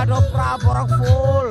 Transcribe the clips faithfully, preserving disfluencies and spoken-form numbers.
Dopra borok full.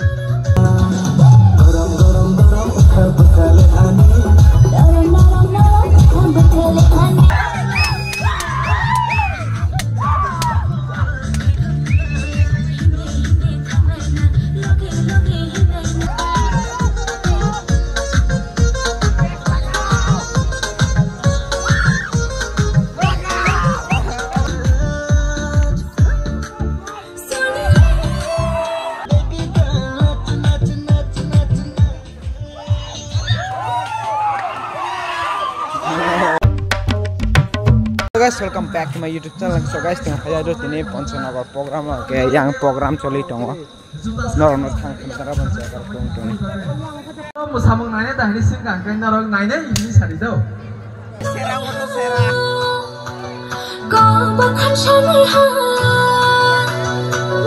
Guys, welcome back to my YouTube channel. So guys, tini phai do tini Panchanagar program, ke yang program choli tongo. Norok no thang khna dara ban jaga tong tong. Mo samung naine da hini sing kang kai norok naine ini sari do. Sera mo to sera. Kok bakhan sanai ha.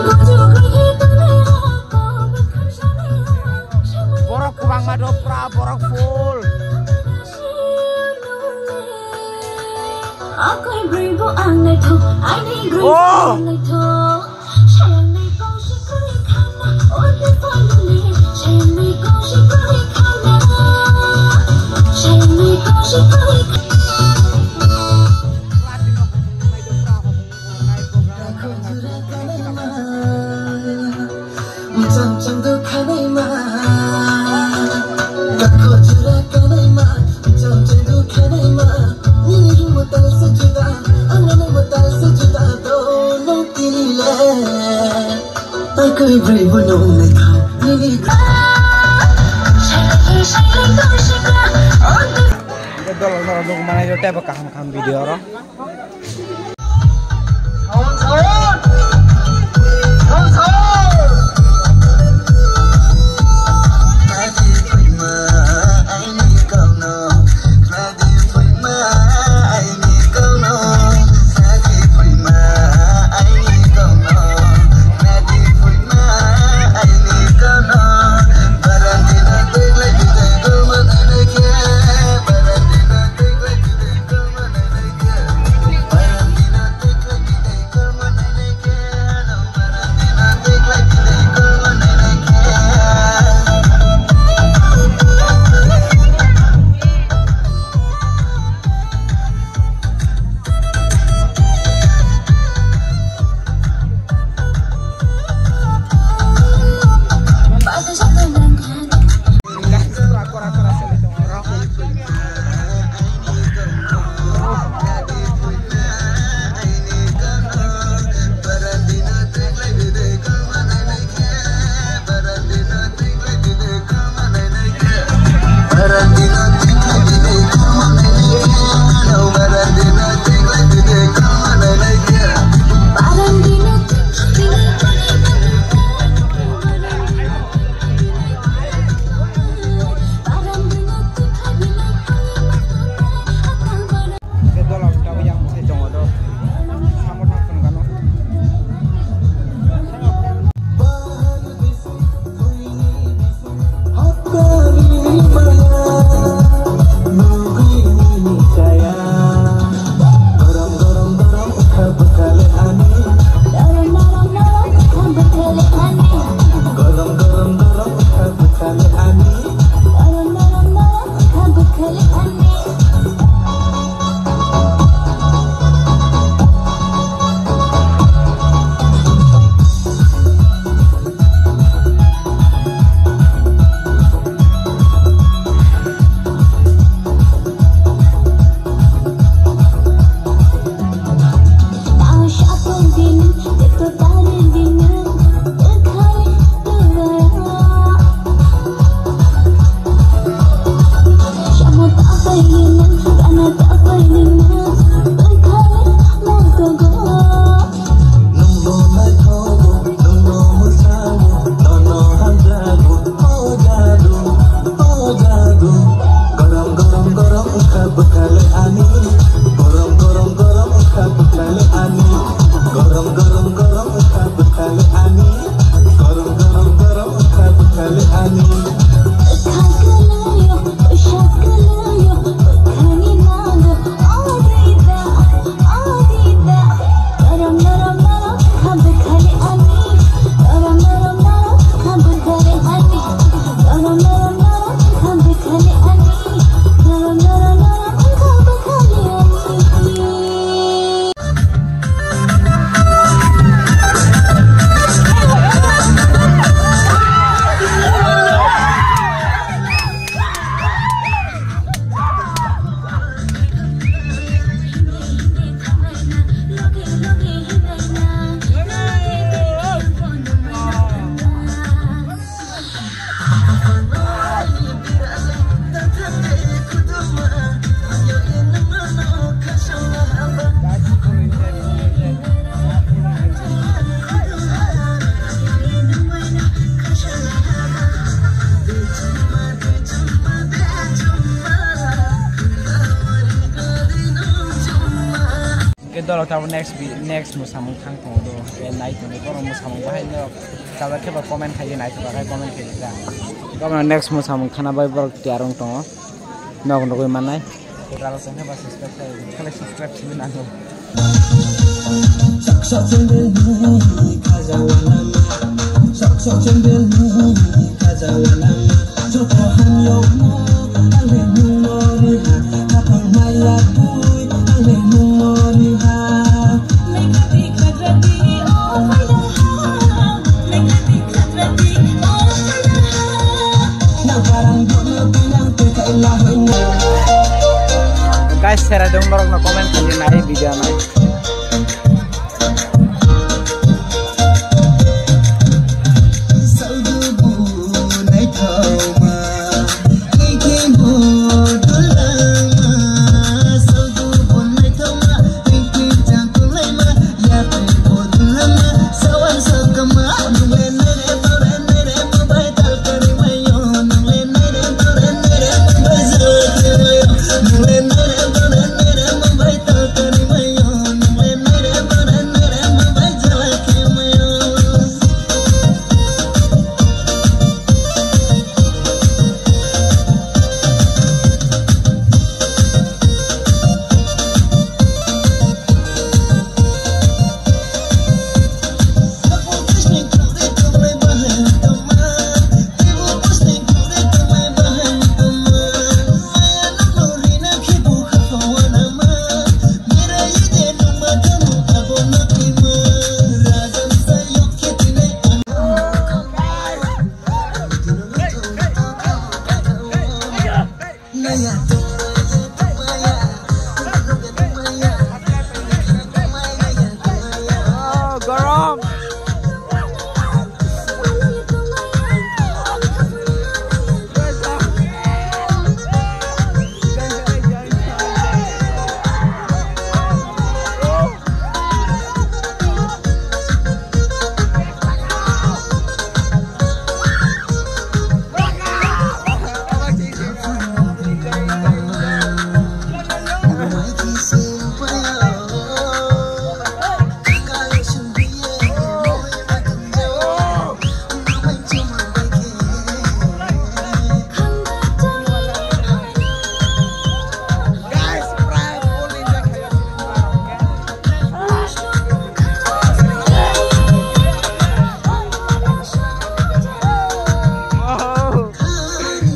Buju gri tanai ha. Kok bakhan sanai ha. Borok kubang ma dopra, borok full. Akai bri bo ang naithok, ani bri bo ang naithok. Dolok norok nukmanai rw teibo kaham kaham video oro. Dolo tabo next vi-, next mwsamung thang tongo do. Nai tongo borok mwsamung bahai no kabar khe ba comment khai nai thok khe comment khai ta. Gabna next mwsamung thana bai borok tiyar wng tongo. Nog nugui manai. Ralo tong khe ba subscribe khai. Kale subscribe simi nango. Guys, sera dong borok no comment khai nai video nai.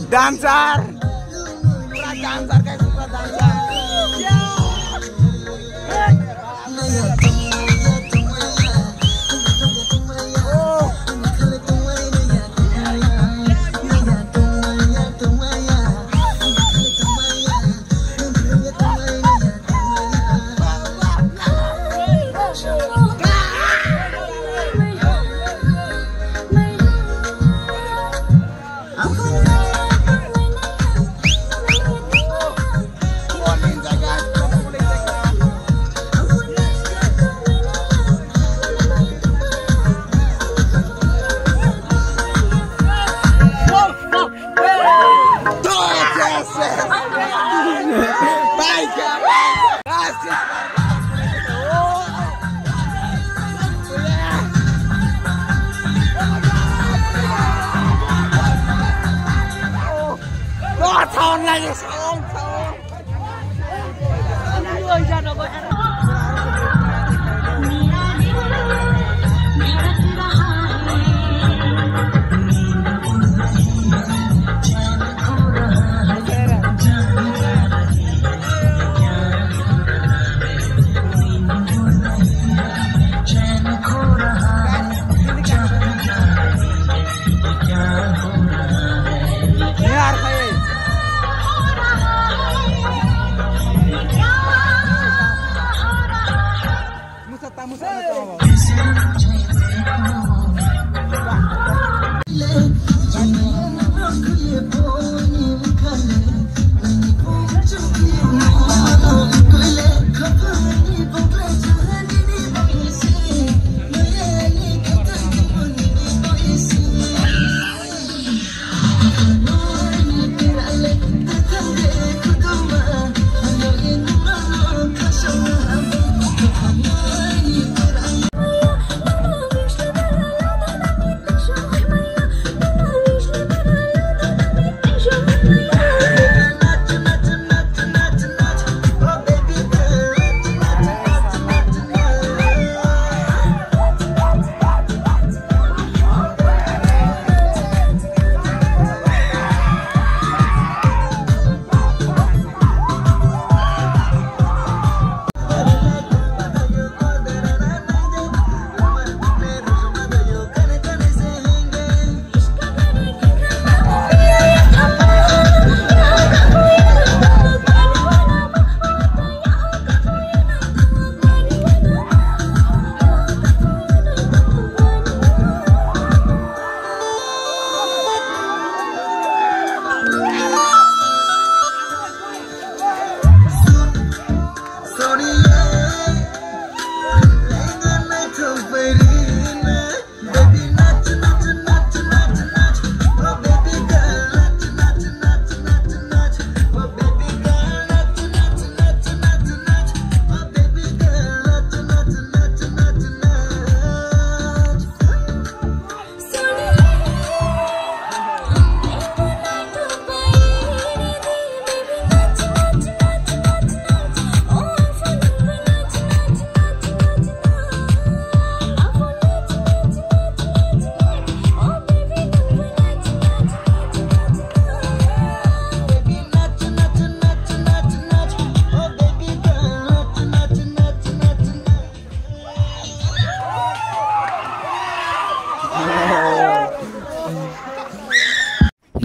Dancer! Pura dancer, guys, pura dancer.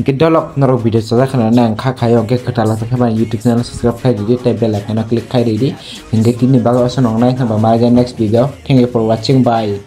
Ke dolok norok video chajak khana nang kha khayo ke kwtal khe mani YouTube channel subscribe khai didi tei bell icon o click khai didi. Hingke tini bagwi oso nong nai thang ba ma next video. Thank you for watching. Bye.